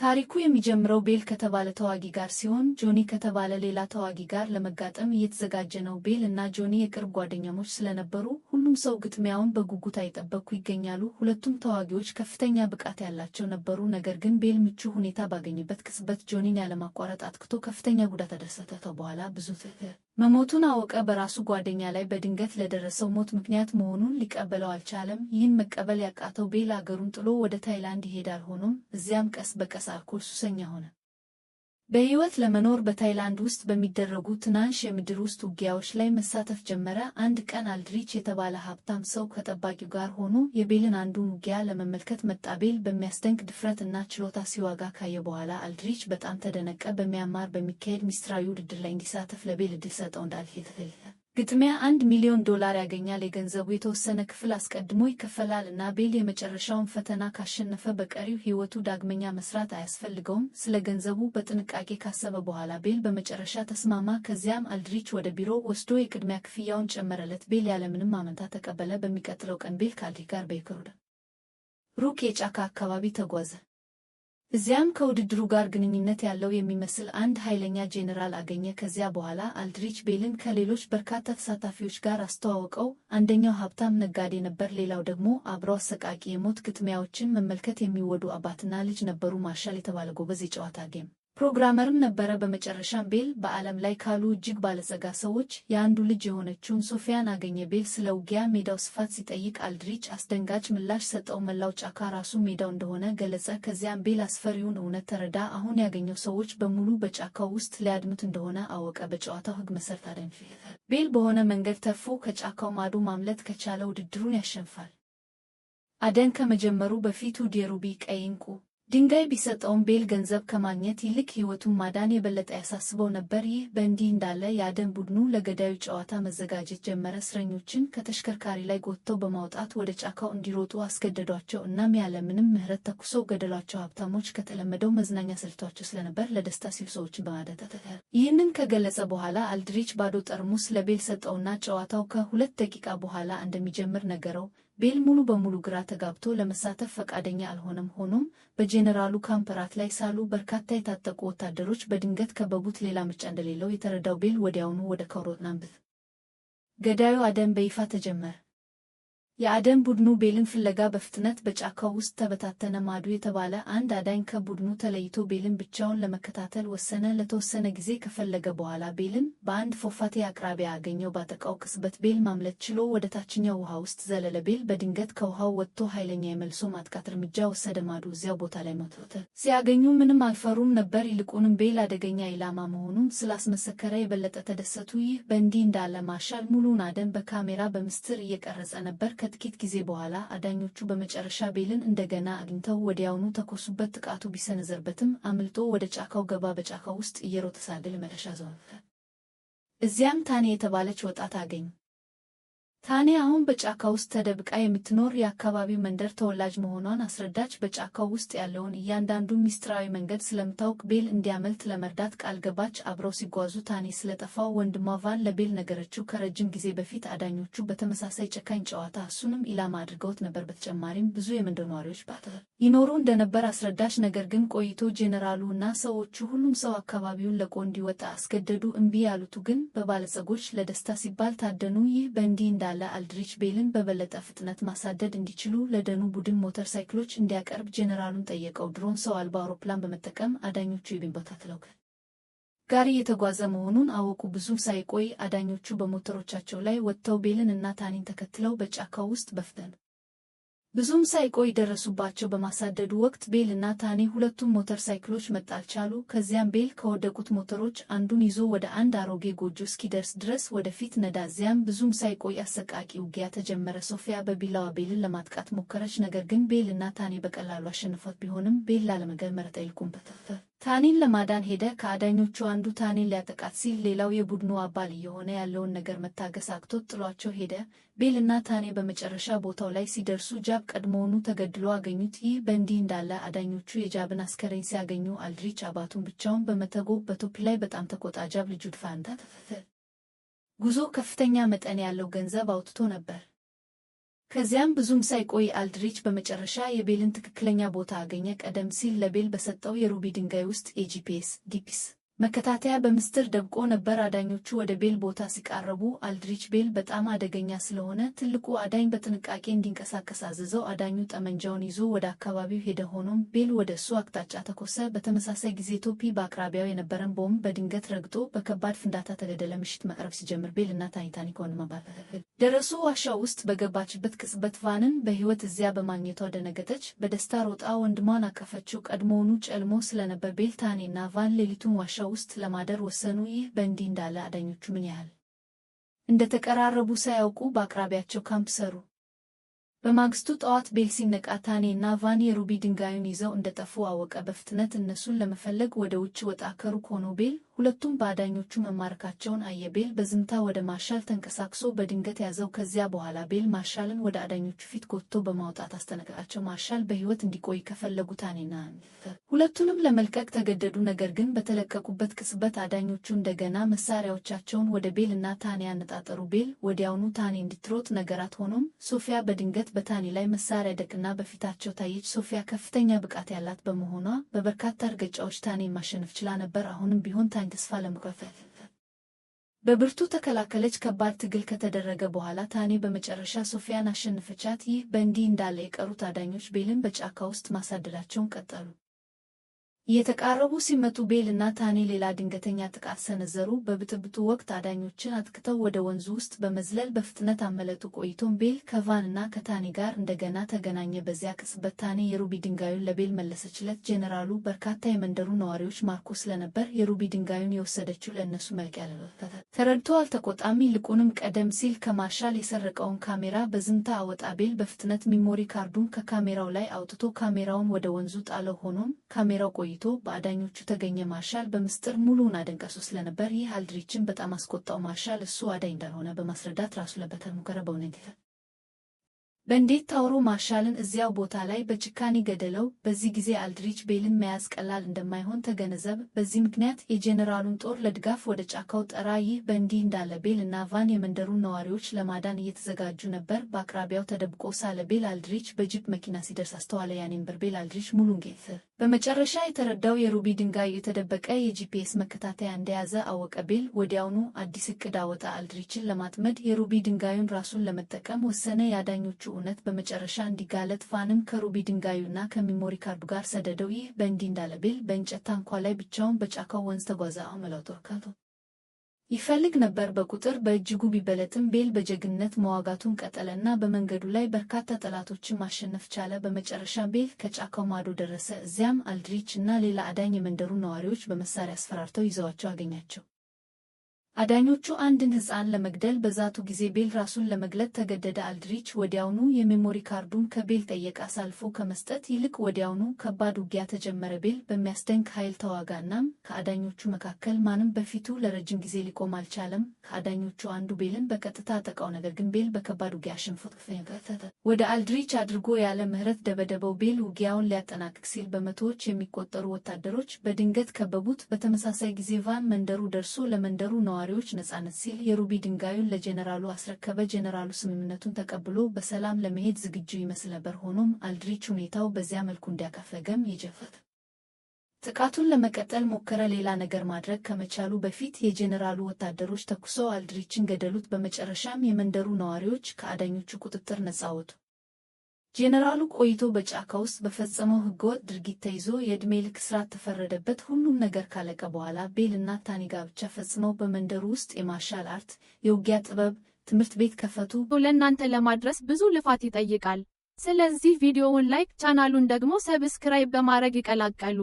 ታሪኩ የሚጀምረው ቤል ከተባለ ተዋጊ ጋር ሲሆን ጆኒ ከተባለ ሌላ ተዋጊ ጋር ለመጋጠም እየተዘጋጀ ነው። ቤል እና ጆኒ የቅርብ ጓደኛሞች ስለነበሩ ሁሉም ሰው ግጥሚያውን በጉጉት እየጠበቁ ይገኛሉ። ሁለቱም ተዋጊዎች ከፍተኛ ብቃት ያላቸው ነበሩ። ነገር ግን ቤል ምቹ ሁኔታ ባገኘበት ቅጽበት ጆኒን ያለማቋረጥ አጥቅቶ ከፍተኛ ጉዳት አደረሰበት። በኋላ ብዙ መሞቱን አወቀ። በራሱ ጓደኛ ላይ በድንገት ለደረሰው ሞት ምክንያት መሆኑን ሊቀበለው አልቻለም። ይህን መቀበል ያቃተው ቤል አገሩን ጥሎ ወደ ታይላንድ ይሄዳል። ሆኖም እዚያም ቀስ በቀስ አልኮል ሱሰኛ ሆነ። በሕይወት ለመኖር በታይላንድ ውስጥ በሚደረጉ ትናንሽ የምድር ውስጥ ውጊያዎች ላይ መሳተፍ ጀመረ። አንድ ቀን አልድሪች የተባለ ሀብታም ሰው ከጠባቂው ጋር ሆኖ የቤልን አንዱን ውጊያ ለመመልከት መጣ። ቤል በሚያስደንቅ ድፍረት እና ችሎታ ሲዋጋ ካየ በኋላ አልድሪች በጣም ተደነቀ። በሚያንማር በሚካሄድ ሚስጥራዊ ውድድር ላይ እንዲሳተፍ ለቤል ዕድል ሰጠው። እንዳልሄ ግጥሚያ $1 ሚሊዮን ያገኛል። የገንዘቡ የተወሰነ ክፍል አስቀድሞ ይከፈላል እና ቤል የመጨረሻውን ፈተና ካሸነፈ በቀሪው ሕይወቱ ዳግመኛ መስራት አያስፈልገውም። ስለ ገንዘቡ በጥንቃቄ ካሰበ በኋላ ቤል በመጨረሻ ተስማማ። ከዚያም አልድሪች ወደ ቢሮ ወስዶ የቅድሚያ ክፍያውን ጨመረለት። ቤል ያለምንም ማመንታት ተቀበለ። በሚቀጥለው ቀን ቤል ከአልድሪች ጋር በይከሩደ ሩቅ የጫካ አካባቢ ተጓዘ። እዚያም ከውድድሩ ጋር ግንኙነት ያለው የሚመስል አንድ ኃይለኛ ጄኔራል አገኘ። ከዚያ በኋላ አልድሪች ቤልን ከሌሎች በርካታ ተሳታፊዎች ጋር አስተዋወቀው። አንደኛው ሀብታም ነጋዴ ነበር፣ ሌላው ደግሞ አብረው አሰቃቂ የሞት ግጥሚያዎችን መመልከት የሚወዱ አባትና ልጅ ነበሩ። ማርሻል የተባለ ጎበዝ የጨዋታ game programmer ም ነበረ። በመጨረሻም ቤል በዓለም ላይ ካሉ እጅግ ባለጸጋ ሰዎች የአንዱ ልጅ የሆነችውን ሶፊያን አገኘ። ቤል ስለ ውጊያ ሜዳው ስፋት ሲጠይቅ አልድሪች አስደንጋጭ ምላሽ ሰጠው። መላው ጫካ ራሱ ሜዳው እንደሆነ ገለጸ። ከዚያም ቤል አስፈሪውን እውነት ተረዳ። አሁን ያገኘው ሰዎች በሙሉ በጫካው ውስጥ ሊያድኑት እንደሆነ አወቀ። በጨዋታው ሕግ መሰረት አደን ቤል በሆነ መንገድ ተርፎ ከጫካው ማዶ ማምለጥ ከቻለ ውድድሩን ያሸንፋል። አደን ከመጀመሩ በፊት ውድ የሩቢ ቀይ ዕንቁ ድንጋይ ቢሰጠውም ቤል ገንዘብ ከማግኘት ይልቅ ሕይወቱን ማዳን የበለጠ ያሳስበው ነበር። ይህ በእንዲህ እንዳለ የአደን ቡድኑ ለገዳዩ ጨዋታ መዘጋጀት ጀመረ። እስረኞችን ከተሽከርካሪ ላይ ጎትተው በማውጣት ወደ ጫካው እንዲሮጡ አስገደዷቸው። እናም ያለ ምንም ምሕረት ተኩሰው ገደሏቸው። ሀብታሞች ከተለመደው መዝናኛ ሰልችቷቸው ስለነበር ለደስታ ሲሉ ሰዎችን በማደን ይህንን ከገለጸ በኋላ አልድሪች ባዶ ጠርሙስ ለቤል ሰጠውና ጨዋታው ከ2 ደቂቃ በኋላ እንደሚጀምር ነገረው። ቤል ሙሉ በሙሉ ግራ ተጋብቶ ለመሳተፍ ፈቃደኛ አልሆነም። ሆኖም በጄኔራሉ ካምፕ እራት ላይ ሳሉ በርካታ የታጠቁ ወታደሮች በድንገት ከበቡት። ሌላ ምርጫ እንደሌለው የተረዳው ቤል ወዲያውኑ ወደ ከሮጥናምብት ገዳዩ አደን በይፋ ተጀመረ። የአደን ቡድኑ ቤልን ፍለጋ በፍጥነት በጫካው ውስጥ ተበታተነ። ማዱ የተባለ አንድ አዳኝ ከቡድኑ ተለይቶ ቤልን ብቻውን ለመከታተል ወሰነ። ለተወሰነ ጊዜ ከፈለገ በኋላ ቤልን በአንድ ፏፏቴ አቅራቢያ አገኘው። ባጠቃው ቅጽበት ቤል ማምለጥ ችሎ ወደ ታችኛው ውሃ ውስጥ ዘለለ። ቤል በድንገት ከውሃው ወጥቶ ኃይለኛ የመልሶ ማጥቃት እርምጃ ወሰደ። ማዱ እዚያው ቦታ ላይ ሞተ። ሲያገኙ ምንም አልፈሩም ነበር። ይልቁንም ቤል አደገኛ ኢላማ መሆኑን ስላስመሰከረ የበለጠ ተደሰቱ። ይህ በእንዲህ እንዳለ ማርሻል ሙሉውን አደን በካሜራ በምስጢር እየቀረጸ ነበር። ከጥቂት ጊዜ በኋላ አዳኞቹ በመጨረሻ ቤልን እንደገና አግኝተው ወዲያውኑ ተኮሱበት። ጥቃቱ ቢሰነዘርበትም አምልጦ ወደ ጫካው ገባ። በጫካው ውስጥ እየሮጠ ሳለ መጨረሻ ዞን እዚያም ታኔ የተባለች ወጣት አገኘ። ታኔ አሁን በጫካ ውስጥ ተደብቃ የምትኖር የአካባቢው መንደር ተወላጅ መሆኗን አስረዳች። በጫካው ውስጥ ያለውን እያንዳንዱን ሚስጥራዊ መንገድ ስለምታውቅ ቤል እንዲያመልጥ ለመርዳት ቃል ገባች። አብረው ሲጓዙ ታኔ ስለጠፋው ወንድሟ ቫን ለቤል ነገረችው። ከረጅም ጊዜ በፊት አዳኞቹ በተመሳሳይ ጨካኝ ጨዋታ እሱንም ኢላማ አድርገውት ነበር። በተጨማሪም ብዙ የመንደር ነዋሪዎች ይኖሩ እንደነበር አስረዳች። ነገር ግን ቆይቶ ጄኔራሉ እና ሰዎቹ ሁሉም ሰው አካባቢውን ለቆ እንዲወጣ አስገደዱ። እምቢ ያሉቱ ግን በባለጸጎች ለደስታ ሲባል ታደኑ። ይህ በእንዲህ እንዳለ አልድሪች ቤልን በበለጠ ፍጥነት ማሳደድ እንዲችሉ ለደኑ ቡድን ሞተር ሳይክሎች እንዲያቀርብ ጄኔራሉን ጠየቀው። ድሮን ሰው አልባ አውሮፕላን በመጠቀም አዳኞቹ የቤን ጋር እየተጓዘ መሆኑን አወቁ። ብዙም ሳይቆይ አዳኞቹ በሞተሮቻቸው ላይ ወጥተው ቤልን እና ታኒን ተከትለው በጫካው ውስጥ በፍጥነት ብዙም ሳይቆይ ደረሱባቸው። በማሳደዱ ወቅት ቤል እና ታኔ ሁለቱም ሞተር ሳይክሎች መጣል ቻሉ። ከዚያም ቤል ከወደቁት ሞተሮች አንዱን ይዞ ወደ አንድ አሮጌ ጎጆ እስኪደርስ ድረስ ወደፊት ነዳ። እዚያም ብዙም ሳይቆይ አሰቃቂ ውጊያ ተጀመረ። ሶፊያ በቢላዋ ቤልን ለማጥቃት ሞከረች፣ ነገር ግን ቤል እና ታኔ በቀላሉ አሸንፏት ቢሆንም ቤል ላለመገደል መረጠ። ይልቁን ታኔን ለማዳን ሄደ። ከአዳኞቹ አንዱ ታኔን ሊያጠቃት ሲል ሌላው የቡድኑ አባል እየሆነ ያለውን ነገር መታገስ አቅቶት ጥሏቸው ሄደ። ቤል እና ታኔ በመጨረሻ ቦታው ላይ ሲደርሱ ጃብ ቀድሞውኑ ተገድሎ አገኙት። ይህ በእንዲህ እንዳለ አዳኞቹ የጃብን አስከሬን ሲያገኙ አልድሪች አባቱን ብቻውን በመተው በቶፒ ላይ በጣም ተቆጣ። ጃብ ልጁ ድፋንታ ጉዞ ከፍተኛ መጠን ያለው ገንዘብ አውጥቶ ነበር። ከዚያም ብዙም ሳይቆይ አልድሪች በመጨረሻ የቤልን ትክክለኛ ቦታ አገኘ። ቀደም ሲል ለቤል በሰጠው የሩቢ ድንጋይ ውስጥ የ GPS ዲፒስ መከታተያ በምስጢር ደብቆ ነበር። አዳኞቹ ወደ ቤል ቦታ ሲቃረቡ አልድሪች ቤል በጣም አደገኛ ስለሆነ ትልቁ አዳኝ በጥንቃቄ እንዲንቀሳቀስ አዘዘው። አዳኙ ጠመንጃውን ይዞ ወደ አካባቢው ሄደ። ሆኖም ቤል ወደ እሱ አቅጣጫ ተኮሰ። በተመሳሳይ ጊዜ ቶፒ በአቅራቢያው የነበረን ቦምብ በድንገት ረግጦ በከባድ ፍንዳታ ተገደለ። ምሽት መቅረብ ሲጀምር ቤል እና ታኒ ደረሱ። ዋሻው ውስጥ በገባችበት ቅጽበት ቫንን በሕይወት እዚያ በማግኘቷ ደነገጠች። በደስታ ሮጣ ወንድሟን አቀፈችው። ቀድሞውኑ ጨልሞ ስለነበር ቤል፣ ታኒ እና ቫን ሌሊቱን ዋሻው ውስጥ ለማደር ወሰኑ። ይህ በእንዲህ እንዳለ አዳኞቹ ምን ያህል እንደተቀራረቡ ሳያውቁ በአቅራቢያቸው ካምፕ ሰሩ። በማግስቱ ጠዋት ቤል ሲነቃ ታኒ እና ቫን የሩቢ ድንጋዩን ይዘው እንደጠፉ አወቀ። በፍጥነት እነሱን ለመፈለግ ወደ ውጭ ወጣ። ከሩቅ ሆኖ ቤል ሁለቱም በአዳኞቹ መማረካቸውን አየ። ቤል በዝምታ ወደ ማርሻል ተንቀሳቅሶ በድንገት ያዘው። ከዚያ በኋላ ቤል ማርሻልን ወደ አዳኞቹ ፊት ጎትቶ በማውጣት አስጠነቀቃቸው። ማርሻል በሕይወት እንዲቆይ ከፈለጉ ታኒና ሁለቱንም ለመልቀቅ ተገደዱ። ነገር ግን በተለቀቁበት ቅጽበት አዳኞቹ እንደገና መሳሪያዎቻቸውን ወደ ቤል እና ታኒ አነጣጠሩ። ቤል ወዲያውኑ ታኒ እንድትሮጥ ነገራት። ሆኖም ሶፊያ በድንገት በታኒ ላይ መሳሪያ ደቅና በፊታቸው ታየች። ሶፊያ ከፍተኛ ብቃት ያላት በመሆኗ በበርካታ እርግጫዎች ታኒን ማሸነፍ ችላ ነበር። አሁንም ቢሆን ታኒ ተስፋ ለመቁረጥ በብርቱ ተከላከለች። ከባድ ትግል ከተደረገ በኋላ ታኒ በመጨረሻ ሶፊያን አሸነፈቻት። ይህ በእንዲህ እንዳለ የቀሩት አዳኞች ቤልን በጫካ ውስጥ ማሳደዳቸውን ቀጠሉ። እየተቃረቡ ሲመጡ ቤል እና ታኒ ሌላ ድንገተኛ ጥቃት ሰነዘሩ። በብጥብጡ ወቅት አዳኞችን አጥቅተው ወደ ወንዙ ውስጥ በመዝለል በፍጥነት አመለጡ። ቆይቶም ቤል ከቫን እና ከታኒ ጋር እንደገና ተገናኘ። በዚያ ቅጽበት ታኒ የሩቢ ድንጋዩን ለቤል መለሰችለት። ጄኔራሉ በርካታ የመንደሩ ነዋሪዎች ማርኮ ስለነበር የሩቢ ድንጋዩን የወሰደችው ለእነሱ መልቀቂያ ተረድቶ አልተቆጣም። ይልቁንም ቀደም ሲል ከማርሻል የሰረቀውን ካሜራ በዝምታ አወጣ። ቤል በፍጥነት memory ካርዱን ከካሜራው ላይ አውጥቶ ካሜራውን ወደ ወንዙ ጣለው። ሆኖም ካሜራው ቆይቶ በአዳኞቹ ተገኘ። ማርሻል በምስጢር ሙሉውን አደን ቀርጾ ስለነበር ይህ አልድሪችን በጣም አስቆጣው። ማርሻል እሱ አዳኝ እንዳልሆነ በማስረዳት ራሱ ለመበተን ሞከረ። በእውነት በንዴት ታውሮ ማርሻልን እዚያው ቦታ ላይ በጭካኔ ገደለው። በዚህ ጊዜ አልድሪች ቤልን መያዝ ቀላል እንደማይሆን ተገነዘበ። በዚህ ምክንያት የጄኔራሉን ጦር ለድጋፍ ወደ ጫካው ጠራ። ይህ በእንዲህ እንዳለ ቤል እና ቫን የመንደሩን ነዋሪዎች ለማዳን እየተዘጋጁ ነበር። በአቅራቢያው ተደብቆ ሳለ ቤል አልድሪች በጂፕ መኪና ሲደርስ አስተዋለ። ያኔ ነበር ቤል አልድሪች ሙሉን ጌት በመጨረሻ የተረዳው የሩቢ ድንጋይ የተደበቀ የ GPS መከታተያ እንደያዘ አወቀ። ቤል ወዲያውኑ አዲስ እቅድ አወጣ። አልድሪችን ለማጥመድ የሩቢ ድንጋዩን ራሱን ለመጠቀም ወሰነ። የአዳኞቹ እውነት በመጨረሻ እንዲጋለጥ ቫንም ከሩቢ ድንጋዩና ከ memory ካርዱ ጋር ሰደደው። ይህ በእንዲህ እንዳለ ቤል በእንጨት ታንኳ ላይ ብቻውን በጫካው ወንዝ ተጓዘ። ይፈልግ ነበር። በቁጥር በእጅጉ ቢበለጥም ቤል በጀግንነት መዋጋቱን ቀጠለና በመንገዱ ላይ በርካታ ጠላቶችን ማሸነፍ ቻለ። በመጨረሻ ቤል ከጫካው ማዶ ደረሰ። እዚያም አልድሪች እና ሌላ አዳኝ የመንደሩ ነዋሪዎች በመሳሪያ አስፈራርተው ይዘዋቸው አገኛቸው። አዳኞቹ አንድን ሕፃን ለመግደል በዛቱ ጊዜ ቤል ራሱን ለመግለጥ ተገደደ። አልድሪች ወዲያውኑ የ memory ካርዱን ከቤል ጠየቀ። አሳልፎ ከመስጠት ይልቅ ወዲያውኑ ከባድ ውጊያ ተጀመረ። ቤል በሚያስደንቅ ኃይል ተዋጋ። እናም ከአዳኞቹ መካከል ማንም በፊቱ ለረጅም ጊዜ ሊቆም አልቻለም። ከአዳኞቹ አንዱ ቤልን በቀጥታ አጠቃው። ነገር ግን ቤል በከባድ ውጊያ አሸንፎት ወደ አልድሪች አድርጎ ያለ ምሕረት ደበደበው። ቤል ውጊያውን ሊያጠናቅቅ ሲል በመቶዎች የሚቆጠሩ ወታደሮች በድንገት ከበቡት። በተመሳሳይ ጊዜ ቫን መንደሩ ደርሶ ለመንደሩ ነዋሪዎች ነጻነት ሲል የሩቢ ድንጋዩን ለጄኔራሉ አስረከበ። ጄኔራሉ ስምምነቱን ተቀብሎ በሰላም ለመሄድ ዝግጁ ይመስል ነበር። ሆኖም አልድሪች ሁኔታው በዚያ መልኩ እንዲያበቃ አልፈለገም። የጀፈት ጥቃቱን ለመቀጠል ሞከረ። ሌላ ነገር ማድረግ ከመቻሉ በፊት የጄኔራሉ ወታደሮች ተኩሰው አልድሪችን ገደሉት። በመጨረሻም የመንደሩ ነዋሪዎች ከአዳኞቹ ቁጥጥር ነጻ ወጡ። ጄኔራሉ ቆይቶ በጫካ ውስጥ በፈጸመው ሕገወጥ ድርጊት ተይዞ የዕድሜ ልክ እስራት ተፈረደበት። ሁሉም ነገር ካለቀ በኋላ ቤል እና ታኒ ጋብቻ ፈጽመው በመንደሩ ውስጥ የ martial art የውጊያ ጥበብ ትምህርት ቤት ከፈቱ። ለእናንተ ለማድረስ ብዙ ልፋት ይጠይቃል። ስለዚህ ቪዲዮውን like፣ ቻናሉን ደግሞ subscribe በማድረግ ይቀላቀሉ።